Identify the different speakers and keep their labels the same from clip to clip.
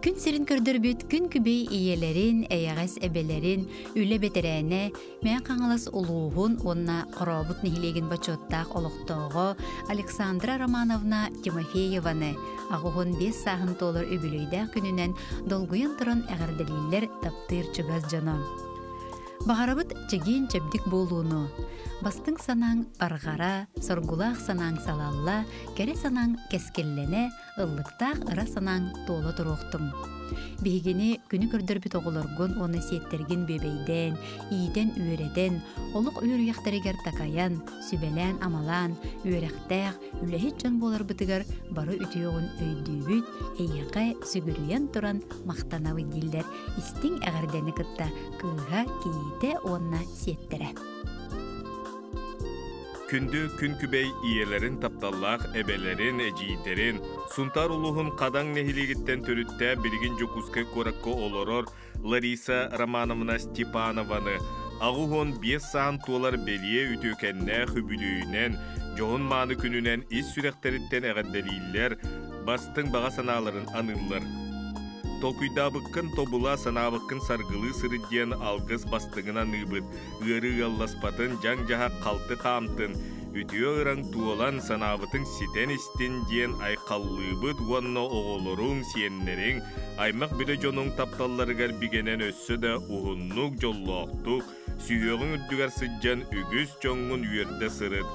Speaker 1: Күн сирин көрдөрбүт күн күбэй ийэлэрин, эйэҕэс эбэлэрин, үлэ бэтэрээнэ, Мэҥэ Хаҥалас улууһун уонна Хорообут нэһилиэгин бочуоттаах олохтооҕо Александра Романовна Тимофееваны 85 сааһын туолар үбүлүөйдээх күнүнэн долгуйан туран эҕэрдэлииллэр таптыыр чугас дьоно. Баҕарабыт чэгиэн-чэбдик буолууну, бастыҥ санааҥ барҕара, соргулаах санааҥ салалла, кэрэ санааҥ кэскиллэнэ, ыллыктаах ыра санааҥ туола туруохтуҥ. Биһигини күнү көрдөрбүт оҕолоргун уонна сиэттэргин бүөбэйдээн, иитэн-үөрэтэн, олох үөрүйэхтэригэр такайан, сүбэлээн-амалаан, үөрэхтээх, үлэһит дьон буоларбытыгар бары үтүөҕүн өйдүүбүт, эйиэхэ сүгүрүйэн туран махтанабыт дииллэр истиҥ эҕэрдэни кытта кыыһа, кийиитэ уонна сиэттэрэ.
Speaker 2: Күндү күн күбэй ийэлэрин тапталлаах эбэлэрин, эдьиийдэрин, Сунтаар улууһун Хадаҥ нэһилиэгиттэн төрүттээх билигин Дьокуускай куоракка олорор Лариса Романовна Степанованы 85 саан туолар бэлиэ үтүөкэннээх үбүлүөйүнэн, дьоһун-мааны күнүнэн ис сүрэхтэриттэн эҕэрдэлииллэр, бастыҥ баҕа санааларын аныыллар. Толкуйдаабыккын тобула, санаабыккын саргылыы сырыт диэн алгыс бастыҥын аныыбыт. Ыарыы ыалласпатын, дьаҥ-дьаһах халты хаамтын, үтүө ыраҥ туолан, санаабытыҥ ситэн истин диэн айхаллыыбыт уонна оҕолоруҥ, сиэннэриҥ, аймах-билэ дьонуҥ тапталларыгар бигэнэн өссө да уһуннук, дьоллоохтук, сүһүөҕүҥ үрдүгэр сылдьан үгүс дьоҥҥун үөрдэ сырыт.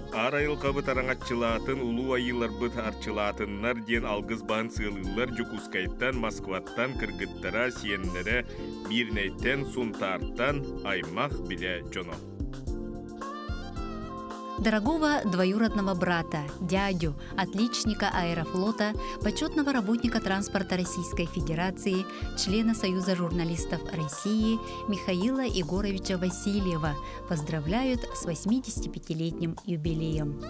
Speaker 2: Аар айылҕабыт араҥаччылаатын, улуу айыыларбыт арчылаатыннар диэн алгыс баһын сыалыыллар Дьокуускайтан, Москваттан кыргыттара, сиэннэрэ, Мирнэйтэн, Сунтаартан аймах билэ дьоно.
Speaker 1: Дорогого двоюродного брата, дядю, отличника аэрофлота, почетного работника транспорта Российской Федерации, члена Союза журналистов России Михаила Егоровича Васильева поздравляют с 85-летним юбилеем.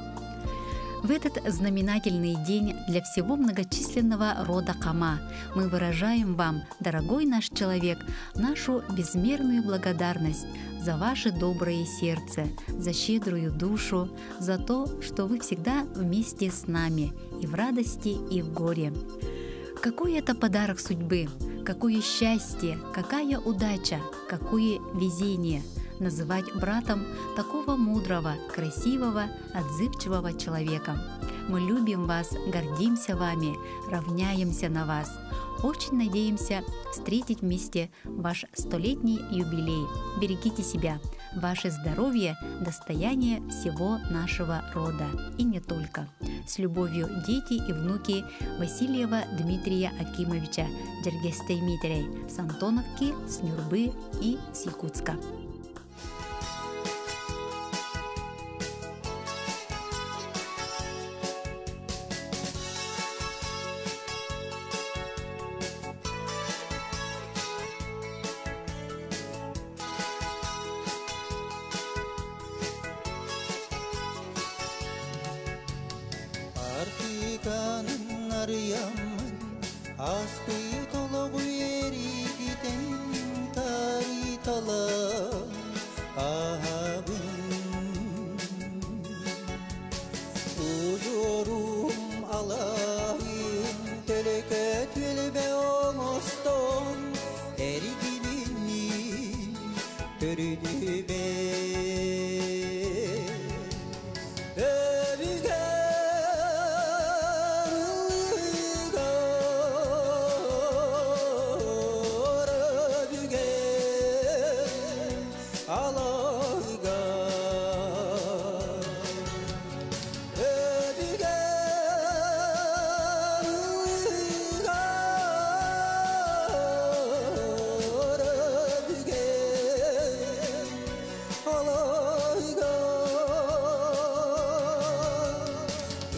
Speaker 1: В этот знаменательный день для всего многочисленного рода Кама мы выражаем вам, дорогой наш человек, нашу безмерную благодарность за ваше доброе сердце, за щедрую душу, за то, что вы всегда вместе с нами и в радости, и в горе. Какой это подарок судьбы, какое счастье, какая удача, какое везение называть братом такого мудрого, красивого, отзывчивого человека. Мы любим вас, гордимся вами, равняемся на вас. Очень надеемся встретить вместе ваш столетний юбилей. Берегите себя. Ваше здоровье – достояние всего нашего рода. И не только. С любовью дети и внуки Васильева Дмитрия Акимовича, Дергестей Митерей, с Антоновки, с Нюрбы и с Якутска.
Speaker 3: Артиканын арыйаммын, астыы толоҕу эригитэн тариталан аһабын. Ужурум алайын төлөкө түөлбэ оҥостон эригилиннин төрүдүбэ.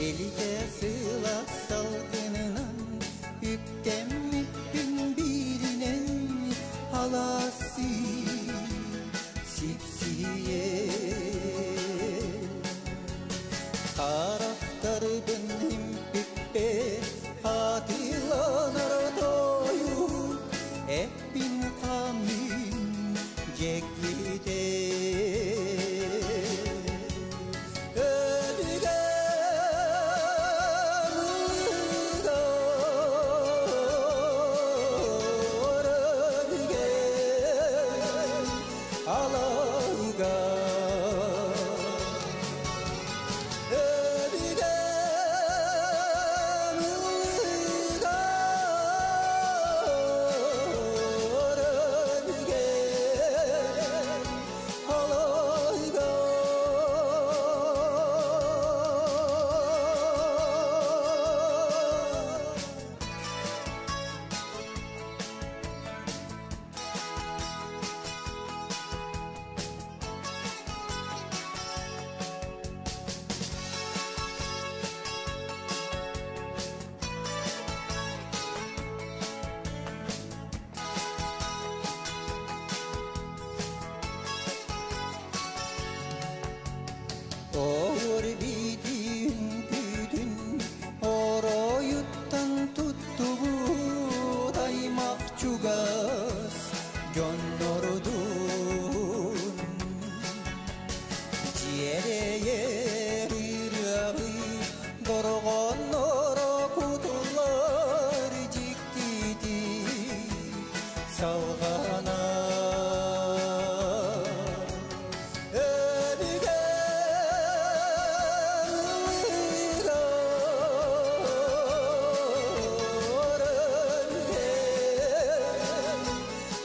Speaker 3: Элите сыла салгынынан үктэммиппин бииринэн алаасы сипсие Харахтарбын импиппе хатыланар тойук эппин хамын жекките.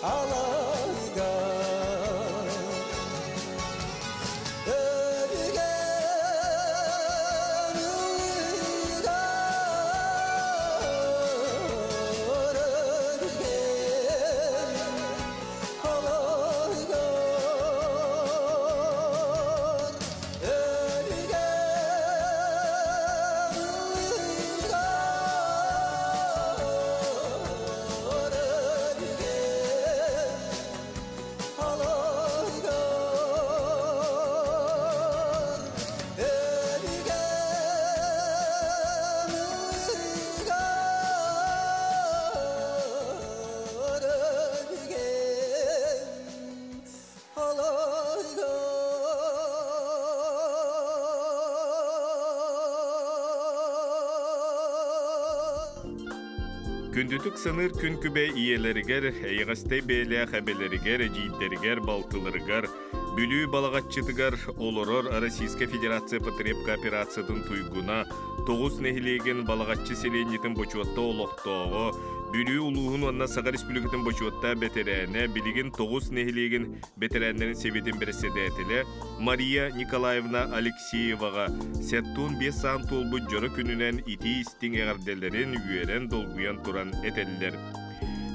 Speaker 3: Алаһыгар Өргөн ыллыгар Өргөн алаһыгар Өргөн ыллыгар Өргөн алаһыгар Өргөн ыллыгар Өргөн алаһыгар.
Speaker 2: Күндүтүк саныыр күн күбэй ийэлэригэр, эйэҕэстэй бэйэлээх эбэлэригэр, эдьиийдэригэр, балтыларыгар, Бүлүү Балаҕаччытыгар олорор Российскай Федерация потребкооперациятын туйгуна, Тоҕус нэһилиэгин Балаҕаччы сэлиэнньэтин бочуотта олохтооҕо, Бүлүү улууһун уонна Саха Республикатын бочуотта бэтэрээнэ, билигин Тоҕус нэһилиэгин бэтэрээннэрин сэбиэтин бэрэссэдээтэлэ Мария Николаевна Алексееваҕа 75 саан туолбут дьоро күнүнэн итии-истиҥ эҕэрдэлэрин үөрэн долгуйан туран этэллэр.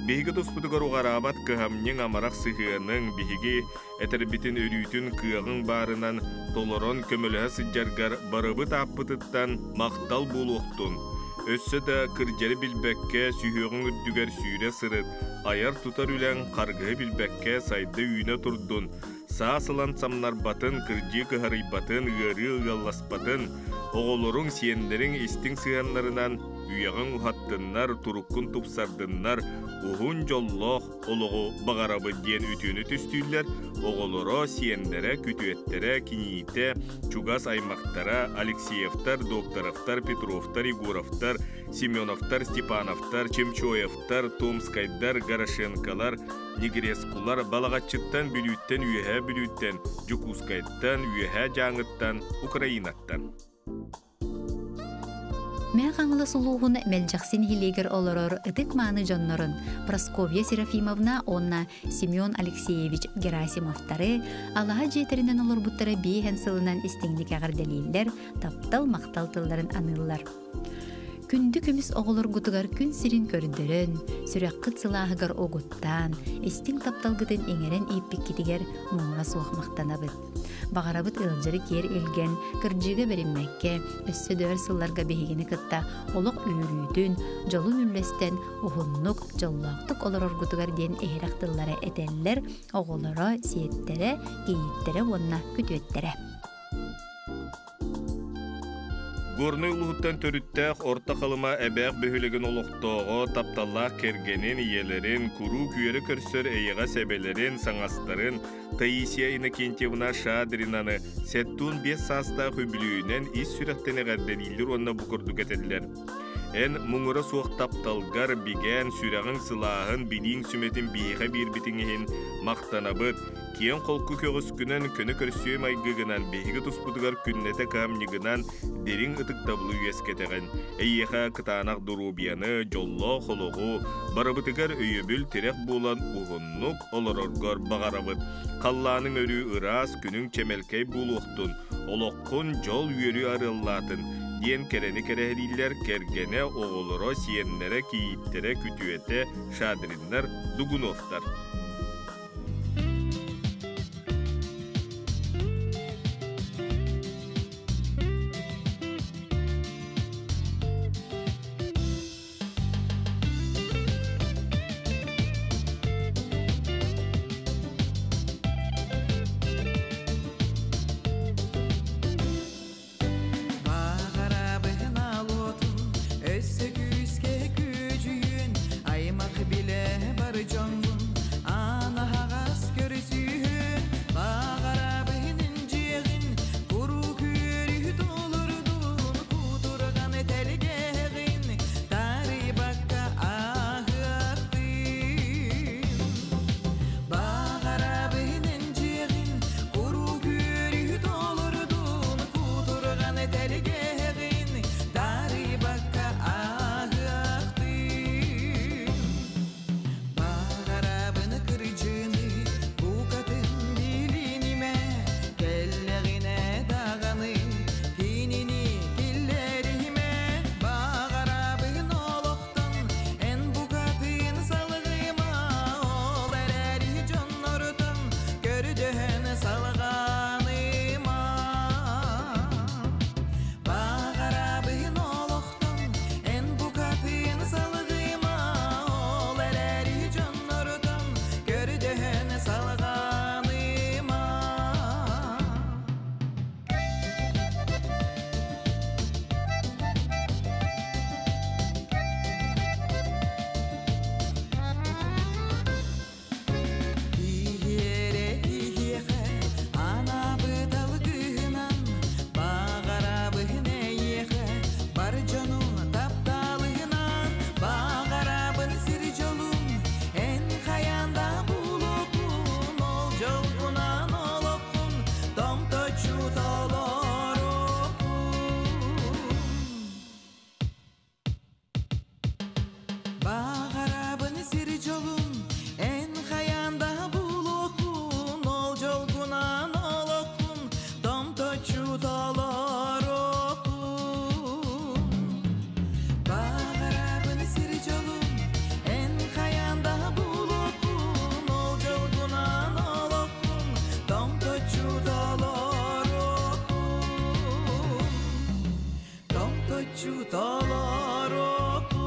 Speaker 2: Биһиги туспутугар уҕараабат кыһамньыҥ амарах сыһыаныҥ, биһиги этэрбитин өрүүтүн кыаҕыҥ баарынан толорон көмөлөһө сылдьаргар барыбыт ааппытыттан махтал буолуохтун. Өссө да кырдьары билбэккэ сүһүөҕүҥ үрдүгэр сүүрэ сырыт, айар-тутар үлэҥ харгыһы билбэккэ сайда-үүнэ турдун, саас ылан самнарбатын, кырдьыы кыһарыйбатын, ыарыы ыалласпатын, оҕолоруҥ, сиэннэриҥ истиҥ сыһыаннарынан үйэҕиҥ уһаттыннар, туруккун тупсардыннар, уһун дьоллоох олоҕу баҕарабыт диэн үтүөнү түстүүллэр оҕолоро, сиэннэрэ, күтүөттэрэ, киниитэ, чугас аймахтара Алексеевтар, Докторовтар, Петровтар, Егоровтар, Семеновтар, Степановтар, Чемчоевтар, Томскайдар, Горошенколар, Негрескулар, Балаҕаччыттан, Бүлүүттэн, Үөһээ Бүлүүттэн, Дьокуускайтан, Үөһээ Дьааҥыттан, Украинаттан.
Speaker 1: Мэҥэ Хаҥалас улууһун Мэлдьэхси нэһилиэгэр олорор ытык-мааны дьоннорун Прасковья Серафимовна уонна Семен Алексеевич Герасимовтары алаһа дьиэтэринэн олорбуттара биэһэн сылынан истиҥник эҕэрдэлииллэр, таптал-махтал тылларын аныыллар. Күндү көмүс оҕолоргутугар күн сирин көрдөрөн, сүрэххит сылааһыгар угуттаан, истиҥ тапталгытын иҥэрэн ииппиккитигэр муҥура суох махтанабыт. Баҕарабыт ыалдьары киэр илгэн, кырдьыыга бэриммэккэ, өссө да өр сылларга биһигини кытта олох үөрүүтүн, дьолун үллэстэн, уһуннук, дьоллоохтук олороргутугар диэн иһирэх тыллары этэллэр оҕолоро, сиэттэрэ, кийииттэрэ уонна күтүөттэрэ.
Speaker 2: Горнай улууһуттан төрүттээх Орто Халыма Эбээх бөһүөлэгин олохтооҕо, тапталлаах кэргэнин, ийэлэрин, куруук үөрэ көрсөр эйэҕэс эбэлэрин, саҥастарын Таисия Иннокентьевна Шадринаны 75 саастаах үбүлүөйүнэн ис сүрэхтэн эҕэрдэлииллэр уонна бу курдук этэллэр. Эн муҥура суох тапталгар бигээн сүрэҕиҥ сылааһын, билииҥ сүмэтин биһиэхэ биэрбитиҥ иһин махтанабыт. Киэҥ холку көҕүскүнэн, көнө көрсүө майгыгынан биһиги туспутугар күннэтэ кыһамньыгынан дириҥ ытыктабылы үөскэтэҕин. Эйиэхэ кытаанах доруобуйаны, дьоллоох олоҕу, барыбытыгар өйөбүл тирэх буолан уһуннук олороргор баҕарабыт. Халлааныҥ өрүү ыраас, күнүҥ чэмэлкэй буолуохтун, олоххун дьол-үөрүү арыаллаатын, диэн кэрэни кэрэһэлииллэр кэргэнэ, оҕолоро, сиэннэрэ, кийииттэрэ, күтүөтэ, Шадриннар, Дугуновтар.
Speaker 4: Баҕарабын уотун, өссө күүскэ күөдьүйүн, аймах билэ бар дьоҥҥун. Булгуччу толоротун.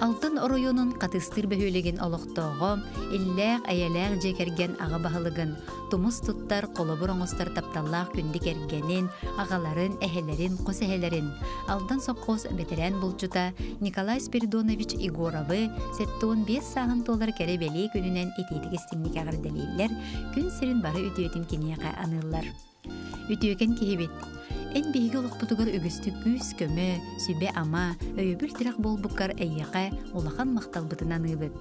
Speaker 1: Алтан оройуонун Хатыстыыр бөһүөлэгин олохтооҕо, иллээх, эйэлээх дьиэ кэргэн аҕа баһылыгын, тумус туттар, холобур оҥостор тапталлаах күндү кэргэнин, аҕаларын, эһэлэрин, хос эһэлэрин, Алдан сопхуос бэтэрээн булчута Николай Спиридонович Егоровы 75 сааһын туолар кэрэ бэлиэ күнүнэн итиитик истиҥник эҕэрдэлииллэр, күн сирин бары үтүөтүн киниэхэ аныыллар. Үтүөкэн киһибит. Эн биһиги олохпутугар үгүстүк күүс-көмө, сүбэ-ама, өйөбүл-тирэх буолбуккар эйиэхэ улахан махталбытын аныыбыт.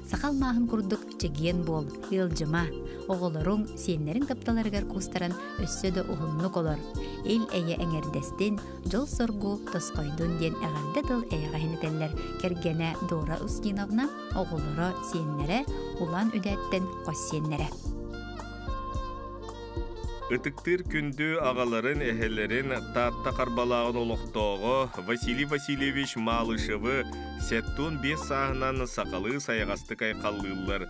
Speaker 1: Саха алмааһын курдук чэгиэн буол, ыалдьыма. Оҕолоруҥ, сиэннэриҥ тапталарыгар куустаран өссө да уһуннук олор. Ил-эйэ эҥэрдэстин, дьол-соргу тосхойдун диэн эҕэрдэ тыл эйэҕэһин этэллэр кэргэнэ Дора Устиновна, оҕолоро, сиэннэрэ, Улан Үдээттэн хос сиэннэрэ.
Speaker 2: Ытыктыыр күндү аҕаларын, эһэлэрин Таатта Харбалааҕын олохтооҕо Василий Васильевич Малышевы 75 сааһынан сахалыы сайаҕастык айхаллыыллар.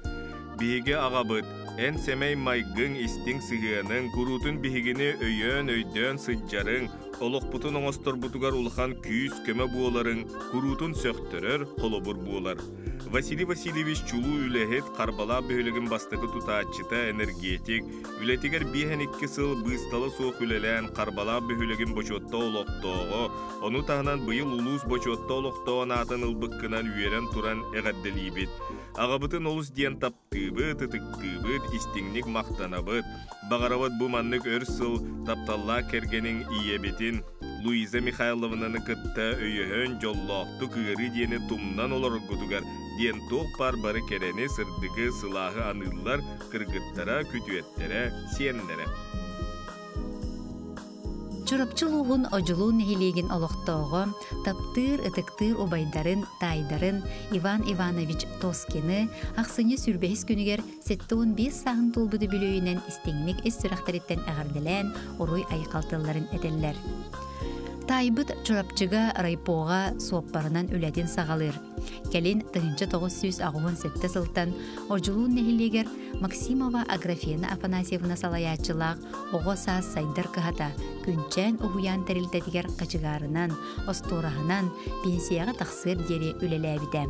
Speaker 2: Биһиги аҕабыт, эн сэмэй майгыҥ, истиҥ сыһыаныҥ, куруутун биһигини өйөөн-өйдөөн сылдьарыҥ, олохпутун оҥосторбутугар улахан күүс-көмө буоларыҥ куруутун сөхтөрөр, холобур буолар. Василий Васильевич чулуу үлэһит, Харбалаах бөһүөлэгин бастакы тутааччыта, энергетик, үлэтигэр 52 сыл быыстала суох үлэлээн Харбалаах бөһүөлэгин бочуотта олохтооҕо, ону таһынан быйыл улуус бочуотта олохтооҕун аатын ылбыккынан үөрэн туран эҕэрдэлиибит. Аҕабытын олус диэн таптыыбыт, ытыктыыбыт, истиҥник махтанабыт. Баҕарабыт бу маннык өр сыл тапталлаах кэргэниҥ ийэбитин Луиза Михайловнаны кытта өйөһөн дьоллоохтук ыарыы диэни тумнан олороргутугар диэн туох баар бары кэрэни, сырдыгы, сылааһы аныыллар кыргыттара, күтүөттэрэ, сиэннэрэ.
Speaker 1: Чурапчы улууһун Одьулуун нэһилиэгин олохтооҕо, таптыыр, ытыктыыр убайдарын, таайдарын Иван Иванович Тоскины ахсынньы сүүрбэһис күнүгэр 75 сааһын туолбут үбүлүөйүнэн истиҥник ис сүрэхтэриттэн эҕэрдэлээн уруй айхал тылларын этэллэр. Таайбыт Чурапчыга райпоҕа суоппарынан үлэтин саҕалыыр. Кэлин 1987 сылтан Одьулуун нэһилиэгэр Максимова Аграфена Афанасьевна салайааччылаах оҕо саас сайдар кыһата Күнчээн уһуйаан тэрилтэтигэр хачыгаарынан, остуораһынан пенсияҕа тахсыар диэри үлэлээбитэ.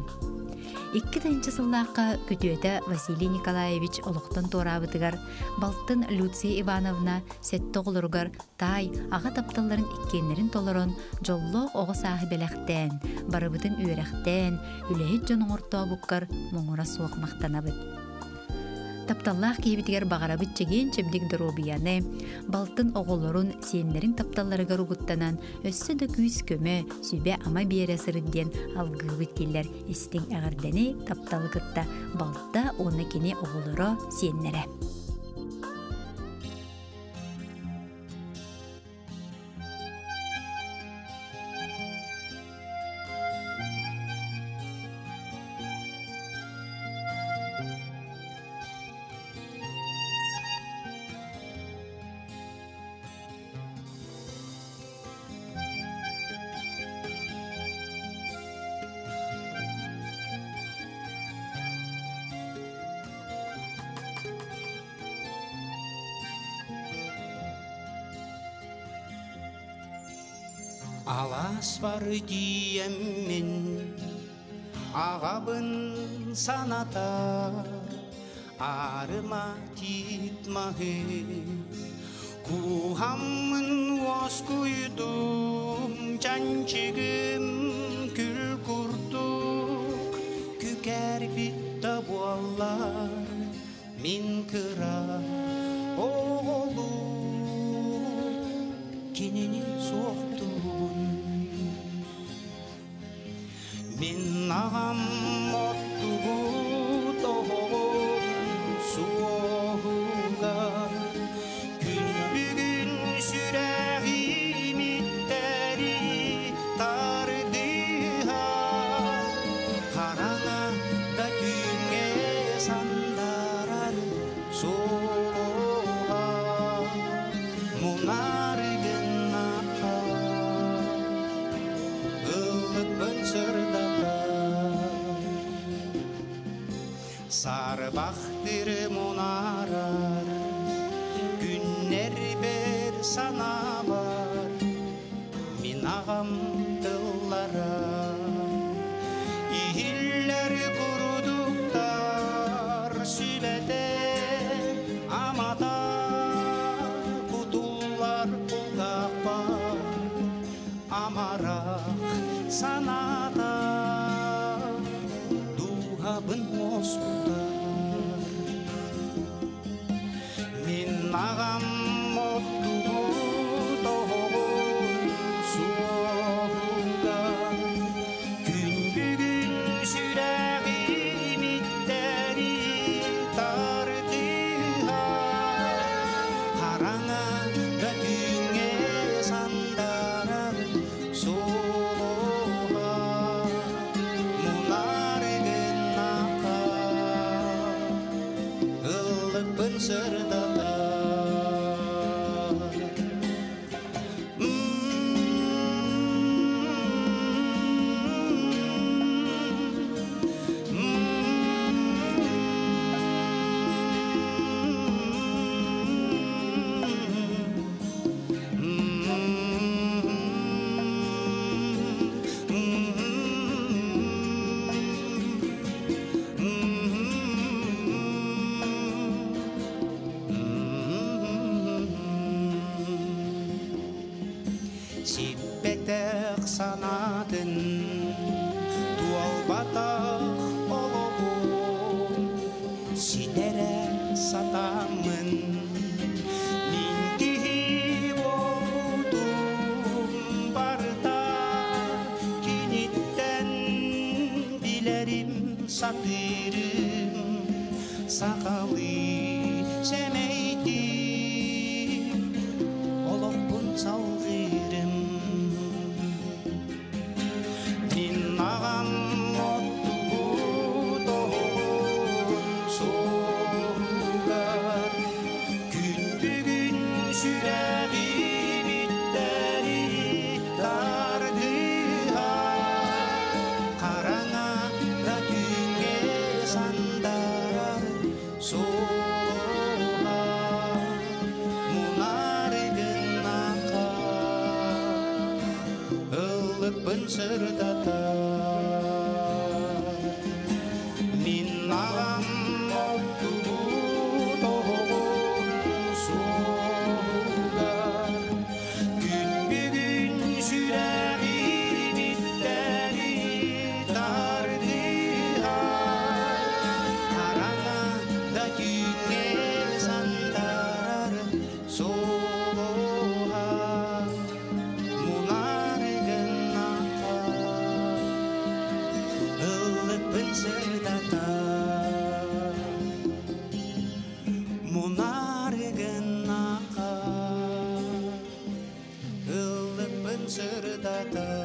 Speaker 1: 2000 сыллаахха күтүөтэ Василий Николаевич олохтон туораабытыгар балтын Люция Ивановна сэттэ оҕолоругар таай аҕа тапталларын иккиэннэрин толорон дьоллоох оҕо сааһы бэлэхтээн, барыбытын үөрэхтээн, үлэһит дьон оҥортообуккар муҥура суох махтанабыт. Тапталлаах киһибитигэр баҕарабыт чэгиэн-чэбдик доруобуйаны, балтын оҕолорун, сиэннэрин тапталларыгар угуттанан, өссө да күүс-көмө, сүбэ-ама биэрэ сырыт диэн алгыыбыт дииллэр истиҥ эҕэрдэни тапталы кытта балта уонна кини оҕолоро, сиэннэрэ.
Speaker 3: Алааспар тиийэммин аҕабын саната аарыма тиит маһы кууһаммын уоскуйдум чанчыгым күл курдук күкээрбит да буоллар Мин кыра оҕолуу кинини суохтуубун. Мин аҕам оттубут оһоҕун суоһугар күн бүгүн сүрэҕим иттэри тардыһар хараҥа да түүҥҥэ сандарар суоҕа мунар гыннахха ыллыкпын сырдатар сарбахтыр мунарар күннэрбэр санарар. аҕам тыллара Иһиллэр курдуктар сүбэтэ амата Кутуллар кулгаахпар амарах санаата Дууһабын уоскутар Мин аҕам оттубут оһоҕун суоһугар Күн бүгүн сүрэҕим иттэри тардыһар Хараҥа да түүҥҥэ сандарар суоһа Мунар гыннаха ыллыкпын сырдатар. Сиппэтэх санаатын туолбатах олоҕун ситэрэ сатааммын мин киһи буолбутум барыта киниттэн билэрим сатыырым сахалыы сэмэйдиим олохпун салҕыырым Мин аҕам оттубут оһоҕун суоһугар күн бүгүн сүрэҕим иттэри тардыһар хараҥа да түүҥҥэ сандарар суоһа мунар гыннаха ыллыкпын сырдатар Мин аҕам оттубут оһоҕун суоһугар күн бүгүн сүрэҕим иттэри тардыһар хараҥа да түүҥҥэ сандарар суоһа мунар гыннаха ыллыкпын сырдатар мунар гыннаха ыллыкпын сырдатар.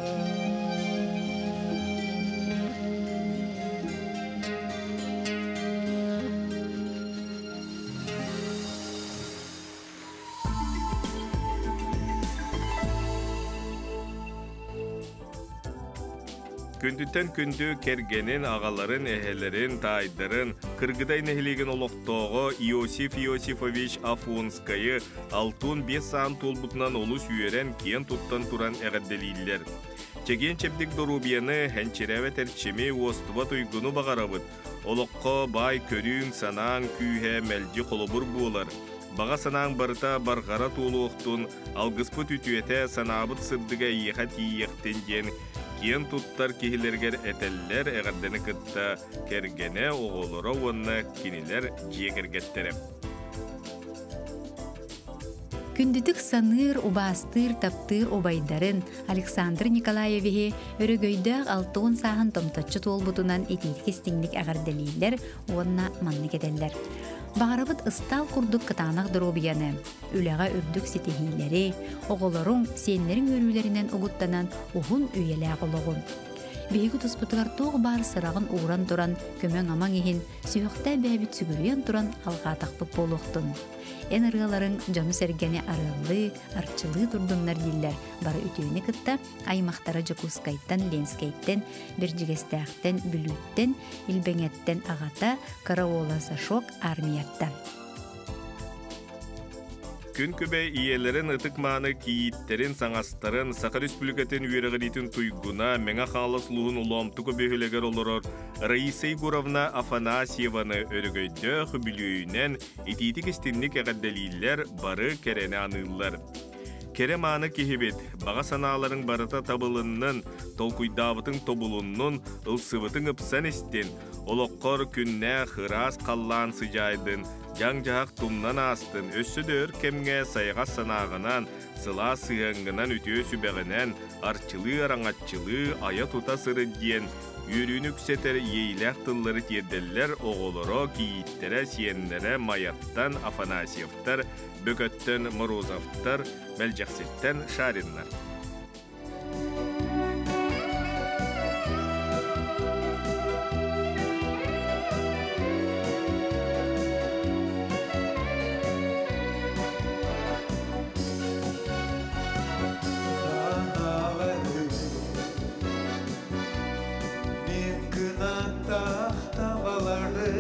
Speaker 2: Күндүттэн күндү кэргэнин, аҕаларын, эһэлэрин, таайдарын, Кыргыдай нэһилиэгин олохтооҕо Иосиф Иосифович Афонскайы 65 саан туолбутунан олус үөрэн, киэн туттан туран эҕэрдэлииллэр. Чэгиэн-чэбдик доруобуйаны, энчирээбэт эрчими, уостубат уйгуну баҕарабыт. Олоххо баай көрүүҥ, санааҥ күүһэ мэлдьи холобур буолар. Баҕа санааҥ барыта барҕара туолуохтун, алгыспыт үтүөтэ, санаабыт сырдыга эйиэхэ тиийиэхтин диэн киэн туттар киһилэригэр этэллэр эҕэрдэни кытта кэргэнэ, оҕолоро уонна кинилэр дьиэ кэргэттэрэ.
Speaker 1: Күндүтүк саныыр, убаастыыр, таптыыр убайдарын Александр Николаевиһы өрөгөйдөөх 60 сааһын томточчу туолбутунан итиитик истиҥник эҕэрдэлииллэр уонна маннык этэллэр. Баҕарабыт ыстаал курдук кытаанах доруобуйаны, үлэҕэ үрдүк ситиһиилэри, оҕолоруҥ, сиэннэриҥ үөрүүлэринэн угуттанан уһун үйэлээх олоҕун. Биһиги туспутугар туох баар сыраҕын ууран туран, көмөҥ-амаҥ иһин, сүһүөхтээх бэйэбит сүгүрүйэн туран алҕаатахпыт буолуохтун. Эн ырыаларыҥ дьону-сэргэни арыаллыы, арчылыы турдуннар дииллэр бары үтүөнү кытта аймахтара Дьокуускайтан, Ленскэйтэн, Бэрдьигэстээхтэн, Бүлүүттэн, Илбэҥэттэн аҕата, кыра уола Сашок армияттан.
Speaker 2: Күн күбэй ийэлэрин ытык-мааны кийииттэрин, саҥастарын, Саха Республикатын үөрэҕириитин туйгуна, Мэҥэ Хаҥалас улууһун Улоомтук бөһүөлэгэр олорор Раиса Егоровна Афанасьеваны өрөгөйдөөх үбүлүөйүнэн итиитик-истиҥник эҕэрдэлииллэр, бары кэрэни аныыллар. Кэрэ-мааны киһибит, баҕа санааларыҥ барыта табылыннын, толкуйдаабытыҥ тобулуннун, ылсыбытыҥ ыпсан истин, олоххор күннээх ыраас халлаан сыдьаайдын, дьаҥ-дьаһах тумнан аастын, өссө да өр кэмҥэ сайаҕас санааҕынан, сылаас сыһыаҥҥынан үтүө сүбэҕинэн, арчылыы-араҥаччылыы, айа-тута сырыт диэн үөрүүнү үксэтэр иэйиилээх тыллары тиэрдэллэр оҕолоро, кийииттэрэ, сиэннэрэ Майаттан Афанасьевтар, Бөкөттөн Морозовтар, Мэлдьэхситтэн Шариннар.
Speaker 4: Мин кынаттаах табалары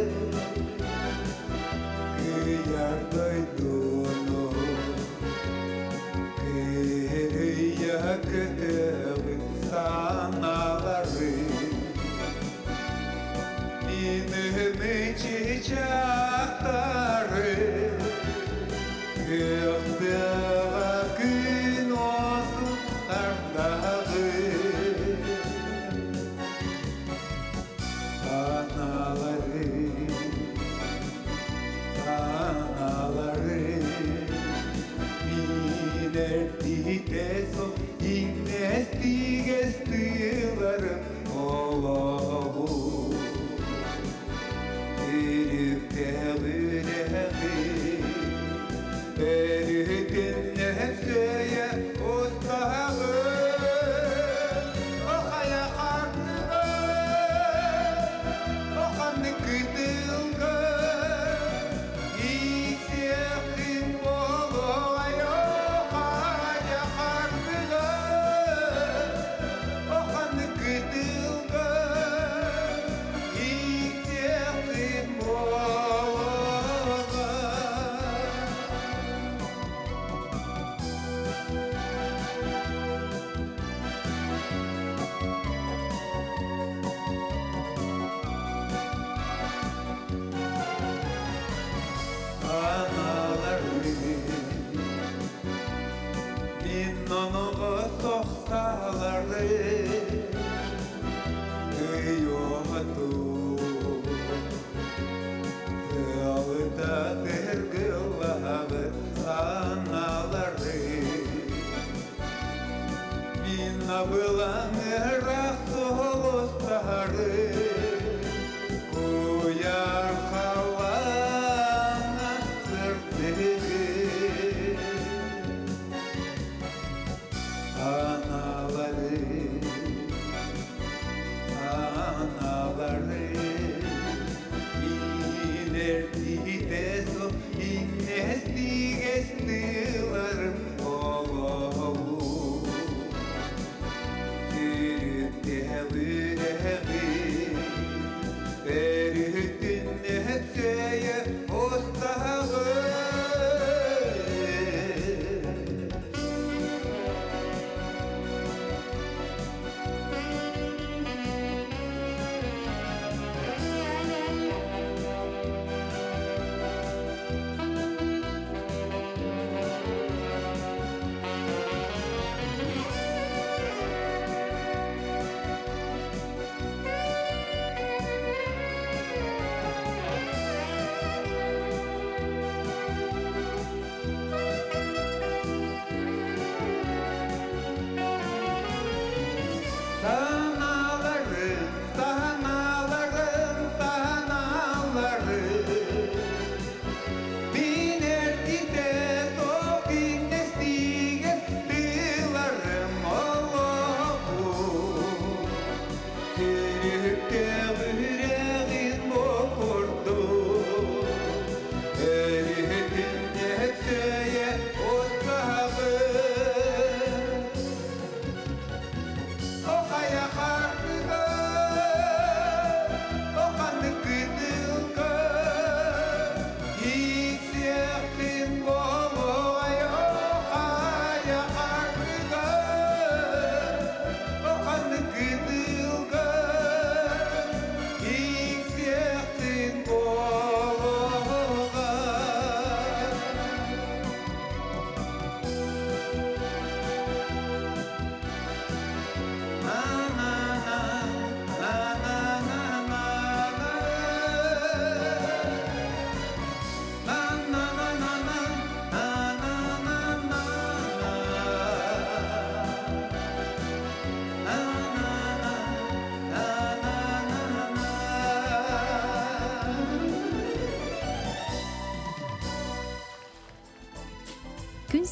Speaker 4: Кыйар дойдуну Кыйа көтөҕүн санаалары Миныһыны чычаахтары Кыахтыаҕа күн отун ардаҕы Аналары Аналары Минэрдитесо иннестигес тыыларым олоҕу Түрүктэҕүрэҕи Өрүтүннэһэн сөйө устаҕы Охайа хардыга Оханнык кытылга Иисиэхин буолуой Охайа хардыга Оханнык кытылга Иисиэхин буолуой. Аналары Мин оноҕо тохталары Ыйоҕату Ыалыта тыргыллаҕыт аналары Мин абылаҥ ыраах суолустары Куйаар халлаана сырдыгы Аналары Аналары Минэрдитесо иннестигес тыыларым олоҕу Түрүттэҕүрэҕи Өрүтүннэһэттээйэ устаҕы.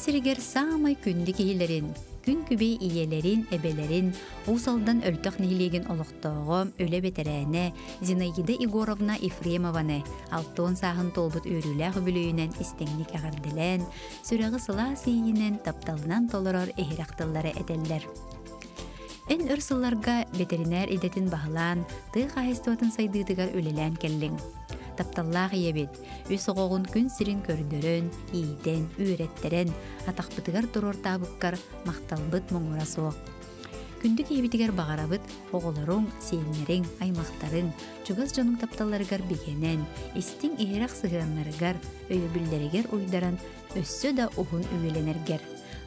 Speaker 1: Күн сиригэр саамай күндү киһилэрин, күн күбэй ийэлэрин, эбэлэрин, Уус Алдан Өлтөх нэһилиэгин олохтооҕо, үлэ бэтэрээнэ Зинаида Егоровна Ефремованы 60 сааһын туолбут үөрүүлээх үбүлүөйүнэн истиҥник эҕэрдэлээн, сүрэҕи сылаас иэйиинэн, тапталынан толорор иһирэх тыллары этэллэр. Эн өр сылларга бэтэринээр идэтин баһылаан, тыа хаһаайыстыбатын сайдыытыгар үлэлээн кэллиҥ. Тапталлаах ийэбит, үс оҕоҕун күн сирин көрдөрөн, иитэн, үөрэттэрэн, атахпытыгар туруортаабыккар махталбыт муҥура суох. Күндү киһибитигэр баҕарабыт оҕолоруҥ, сиэннэриҥ, аймахтарыҥ, чугас дьонуҥ тапталларыгар бигэнэн, истиҥ иһирэх сыһыаннарыгар, өйөбүллэригэр уйдаран өссө да уһун үйэлэнэргэр.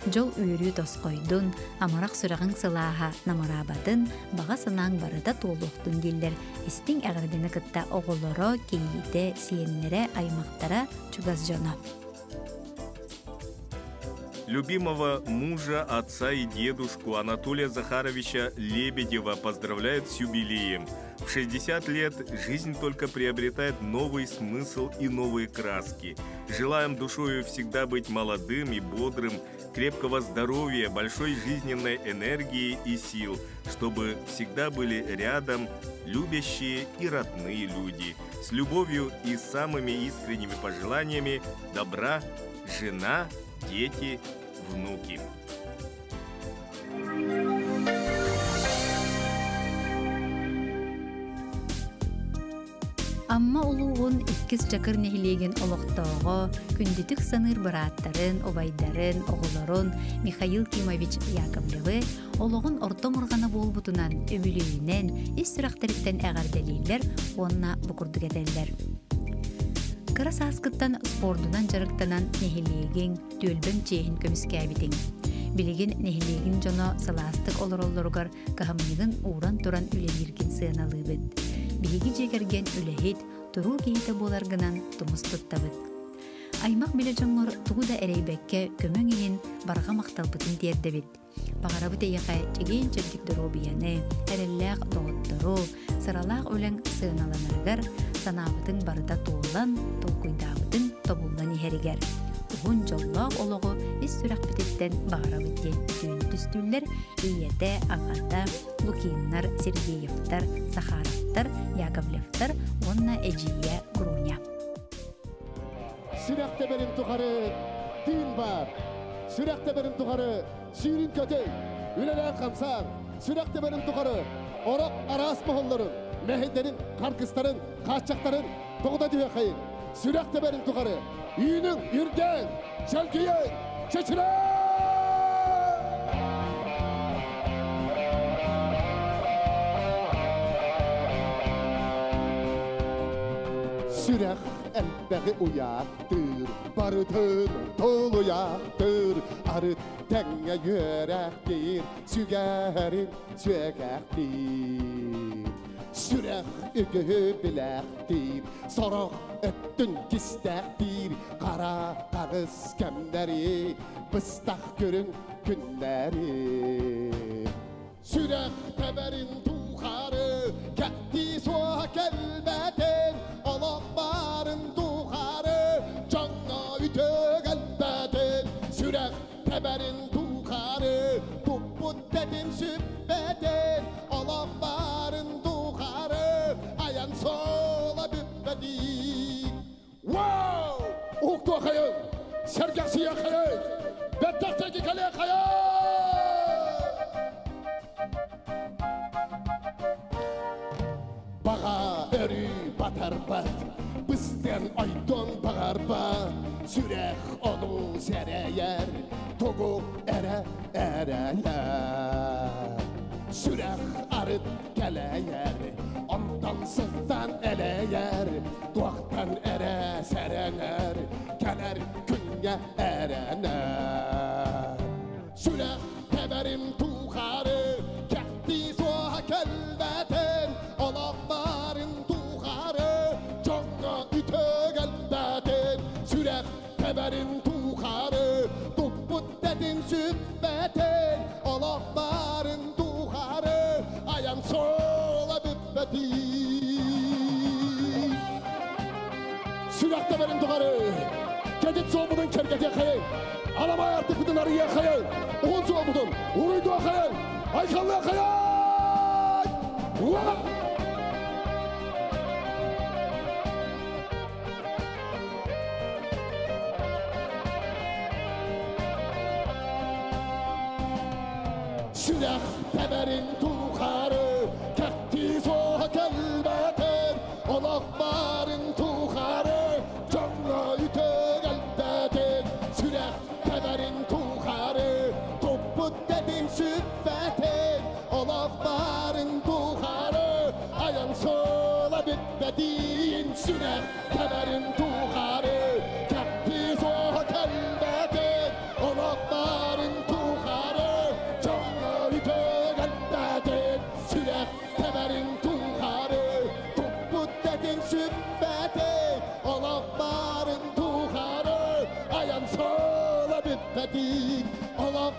Speaker 1: Дьол үөрүү тосхойдун, амарах сүрэҕиҥ сылааһа намыраабатын, баҕа санааҥ барыта туолуохтун дииллэр истиҥ эҕэрдэни кытта оҕолоро, кийиитэ, сиэннэрэ, аймахтара, чугас дьоно.
Speaker 2: Любимого мужа, отца и дедушку Анатолия Захаровича Лебедева поздравляют с юбилеем. В 60 лет жизнь только приобретает новый смысл и новые краски. Желаем душою всегда быть молодым и бодрым, крепкого здоровья, большой жизненной энергии и сил, чтобы всегда были рядом любящие и родные люди. С любовью и самыми искренними пожеланиями добра, жена, дети, внуки.
Speaker 1: Амма улууһун иккис Чакыр нэһилиэгин олохтооҕо, күндүтүк саныыр бырааттарын, убайдарын, оҕолорун Михаил Кимович Яковлевы олоҕун орто омурҕана буолбутунан, үбүлүөйүнэн ис сүрэхтэриттэн эҕэрдэлииллэр уонна бу курдук этэллэр. Кыра сааскыттан спордунан дьарыктанан нэһилиэгиҥ, түөлбэҥ чиэһин көмүскээбитиҥ. Билигин нэһилиэгиҥ дьоно сылаастык олороллоругар кыһамньыгын ууран туран үлэлииргин сыаналыыбыт. Биһиги дьиэ кэргэн үлэһит, туруу киһитэ буоларгынан тумус туттабыт. Аймах билэ дьоҥҥор тугу да эрэйбэккэ көмөҥ иһин барҕа махталбытын тиэрдэбит. Баҕарабыт эйиэхэ чэгиэн-чэбдик доруобуйаны, эрэллээх доҕоттору, сыралаах үлэҥ сыаналанарыгар, санаабытыҥ барыта туолан, толкуйдаабытыҥ тобуллан иһэригэр. Уһун дьоллоох олоҕу ис сүрэхпититтэн баҕарабыт диэн үтүөнү түстүүллэр ийэтэ, аҕата Лукиннар, Сергеевтар, Сахаровтар, Яковлевтар уонна эдьиийэ Груня.
Speaker 5: Сүрэх тэбэрин тухары тыын баар. Сүрэх тэбэрин тухары сүүрүн көтөй. Үлэлээн хамсаан. Сүрэх тэбэрин тухары орох араас моһоллорун, мэһэйдэрин, харгыстарын, хааччахтарын тоҕута түһүөххэйин. Сүрэх тэбэрин тухары үүнүҥ, үрдээн, чэлгийэн, чэчирээ! Сүрэх элбэҕи уйаахтыыр, барытын толуйаахтыыр, арыт тэҥҥэ үөрэхтиир, сүгэрин сүөкэхтиир. Сүрэх үгүһү билээхтиир, сорох өттүн кистээхтиир, хара хаҕыс кэмнэри, быстах көрүҥ күннэри. Сүрэх тэбэрин тухары, кэхтии суоһа кэлбэтин, олох баарын тухары, дьоҥҥо үтүө кэлбэтин. Сүрэх тэбэрин тухары, туппут тэтим сүппэтин, олох баарын тухары, айан суола бүппэтин. Вау! Уһуктуоххайыҥ! Сэргэхсийиэххэйиҥ! Бэттэх кэлиэххэйиҥ! Баҕа өрүү батарбат, быстыан ойдон баҕарбат, сүрэх ону сэрэйэр, тугу эрэ эрэйэр. Сүрэх арыт кэлэйэр, онтон сылтан элэйэр, туохтан эрэ сэрэнэр, кэлэр күҥҥэ эрэнэр. Сүрэх тэбэрин тухары, кэхтии суоһа кэлбэтин, олох баарын тухары, дьоҥҥо үтүө кэлбэтин. Сүрэх тэбэрин тухары, туппут тэтим сүппэтин, олох баарын тухары, айан суола бүппэтин. Сүрэх тэбэрин тухары, кэтит суолбутун киэргэтиэххэйиҥ. Аламай артык арыйа хайай. Уһун суолбутун, уруйдуа хайай. Айхалла хайай! Уа! Сүрэх тэбэрин тухары, кэхти суоха кэлбэтин, олох барын тухары, дьоҥҥо үтүө элбэтин. Сүрэх тэбэрин тухары, туппут тэтим сүппэтин, олох барын тухары, айан суола бүппэтин. Сүрэх тэбэрин тухары, кэхти суоха кэлбэтин, олох барын тухары, дьоҥҥо үтүө элбэтин. Сүрэх тэбэрин тухары, туппут тэтим сүппэтин, олох барын тухары, айан суола бүппэтин. Олох.